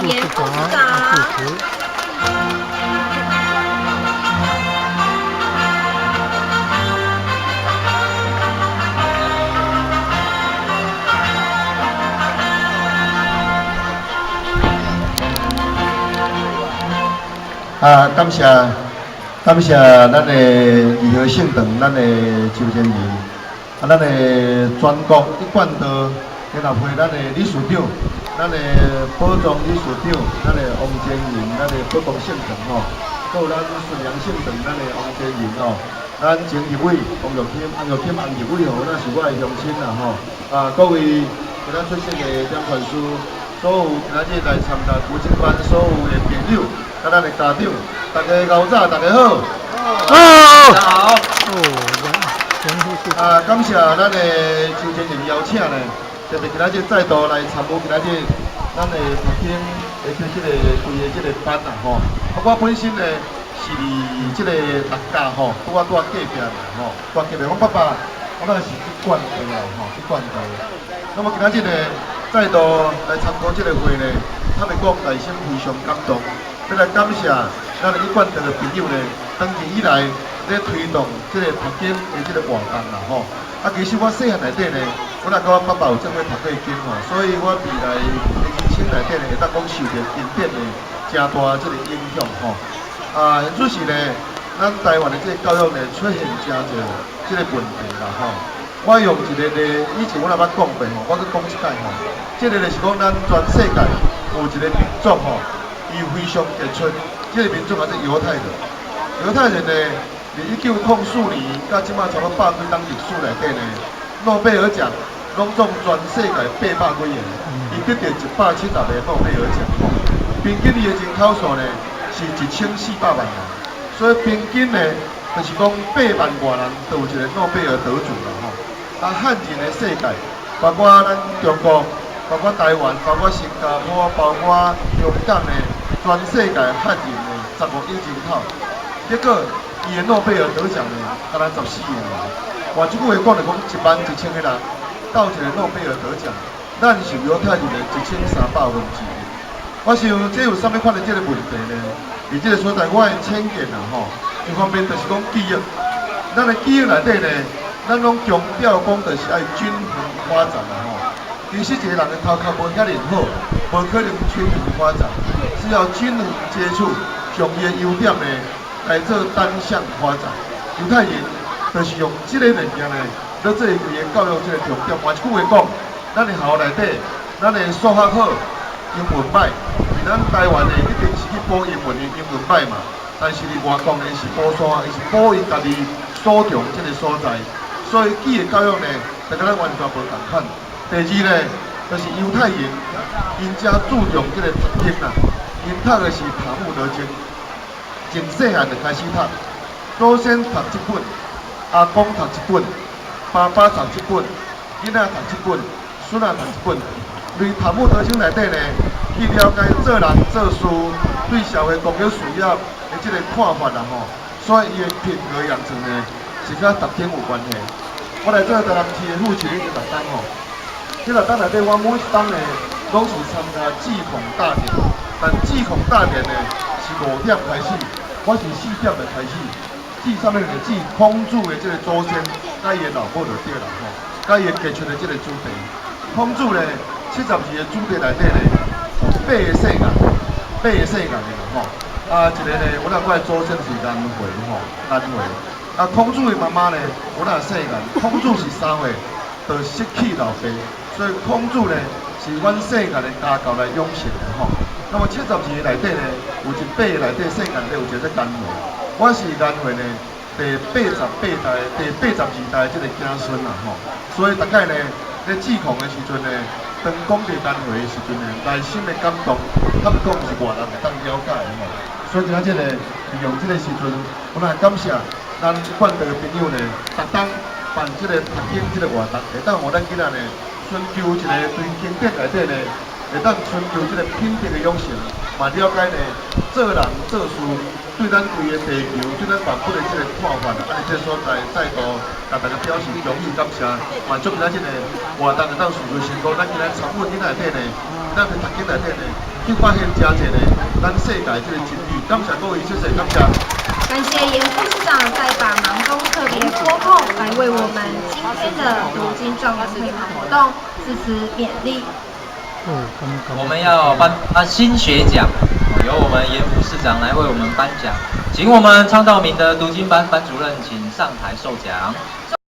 嚴市副市長長。致辭。啊，感謝感謝咱的義和聖堂，咱的周前仁，啊，咱的全國一貫道聯合會，咱的理事長，咱的寶藏理事長，咱的王前仁，咱的寶光聖堂吼，閣有咱順陽聖堂，咱的王前仁吼，咱前立委王玉金，王玉金王立委吼，那是我的鄉親啦吼，啊，各位今仔出席的點傳師，所有今仔日來參加讀經班所有的朋友，佮咱的家長，大家𠢕早，大家好。好。好。哦，嚴副市長。啊，感謝咱的周前仁邀請呢，特別今仔日再度來參與今仔日咱的讀經的這個規个這個班啦吼。啊，我本身呢是佇這個六甲吼，拄仔拄仔隔壁啦吼，拄仔隔壁。阮爸爸，我那是一貫道啦吼，一貫道。那麼今仔日呢，再度來參加這個會呢，坦白講，內心非常感動。欲來感謝咱的一貫道的朋友呢，長期以來咧推動這個讀經的這個活動啦吼。啊，其實我細漢內底呢，我若佮阮爸爸有做伙讀過經吼，所以我未來的人生內底呢，會當講受著經典的誠大這個影響吼。啊，現此時呢，咱台灣的這個教育呢，出現誠濟這個問題啦吼。我用一個例，以前我若捌講過吼，我閣講一擺吼。這個就是講咱全世界有一個民族吼，伊非常傑出，這個民族叫做猶太人。猶太人呢，佇1904年到這馬差不多百幾冬歷史內底呢，諾貝爾獎攏總全世界800幾个，伊得著170個諾貝爾獎吼。平均伊的人口數呢是1400萬人，所以平均呢就是講8萬外人就有一個諾貝爾得主啦吼。啊，漢人的世界，包括咱中國，包括台灣，包括新加坡，包括香港呢，全世界漢人呢15億人口，結果伊的諾貝爾得獎呢，敢若14個人。換一句話講，就講1萬1千個人，到一個諾貝爾得獎，咱是猶太人的1300分之一。我想這有啥物款的這個問題呢？佇這個所在，我的淺見啦吼，一方面就是講記憶，咱的記憶內底呢，咱攏強調講就是愛均衡發展啦吼。其實一個人的頭殼無遐爾好，無可能均衡發展，只要均衡接觸，將伊的優點呢來做單向發展。猶太人就是用這個物件呢，來做伊規个教育這個重點。換一句話講，咱的學校內底，咱的數學好，英文歹，佇咱台灣的一定是去補英文的，英文歹嘛。但是佇外國呢是補數學，伊是補伊家己所長這個所在。所以語的教育呢，就佮咱完全無仝款。第二呢，就是猶太人，𪜶誠注重這個讀經啦，𪜶讀的是塔木德經，從細漢就開始讀，祖先讀這本，阿公讀這本，爸爸讀這本，囡仔讀這本，孫仔讀這本。佇塔木德經內底呢，去了解做人做事對社會公益事業的這個看法啦吼，所以伊的品格養成呢，是佮讀經有關係。我來做台南市的副市長這六冬吼，這六冬內底，我每一冬呢，攏是參加祭孔大典。但祭孔大典呢是5點開始，我是4點就開始。祭啥物呢？祭孔子的這個祖先，佮伊的老母就對啦吼，佮伊的傑出的這個子弟。孔子呢，72個子弟內底呢，有八個姓啊，八個姓啊的啦吼。啊，一個呢，我那我的祖先是顏回吼，顏回。啊，孔子的媽媽呢，我那姓顏。孔子是3歲就失去老爸，所以孔子呢是阮姓顏的家教來養成的吼。那麼72個內底呢，有一八個內底姓顏的有一個叫顏回，我是顏回呢第88代、第82代這個子孫啦吼。所以逐擺呢，咧祭孔的時陣呢，當講著顏回的時陣呢，內心的感動，坦白講是外人會當了解的吼。所以今仔日呢，利用這個時陣，我來感謝咱一貫道的朋友呢，逐冬辦這個讀經這個活動，會當予咱囡仔呢，尋求一個對經典內底呢，會當尋求這個品德的養成，嘛了解呢做人做事對咱規个地球、對咱萬物的這個看法啊。按呢這個所在再度共大家表示衷心感謝，嘛祝今仔日個活動會當順利成功。咱今仔參與囡仔內底呢，咱佇讀經內底呢，去發現誠濟呢，咱世界這個真理。感謝各位出席，感謝。感謝嚴副市長在百忙中特別撥空來為我們今天的讀經狀元會考活動致辭勉勵。我們要頒發新學獎，由我們嚴副市長來為我們頒獎，請我們倡道明德讀經班班主任請上台受獎。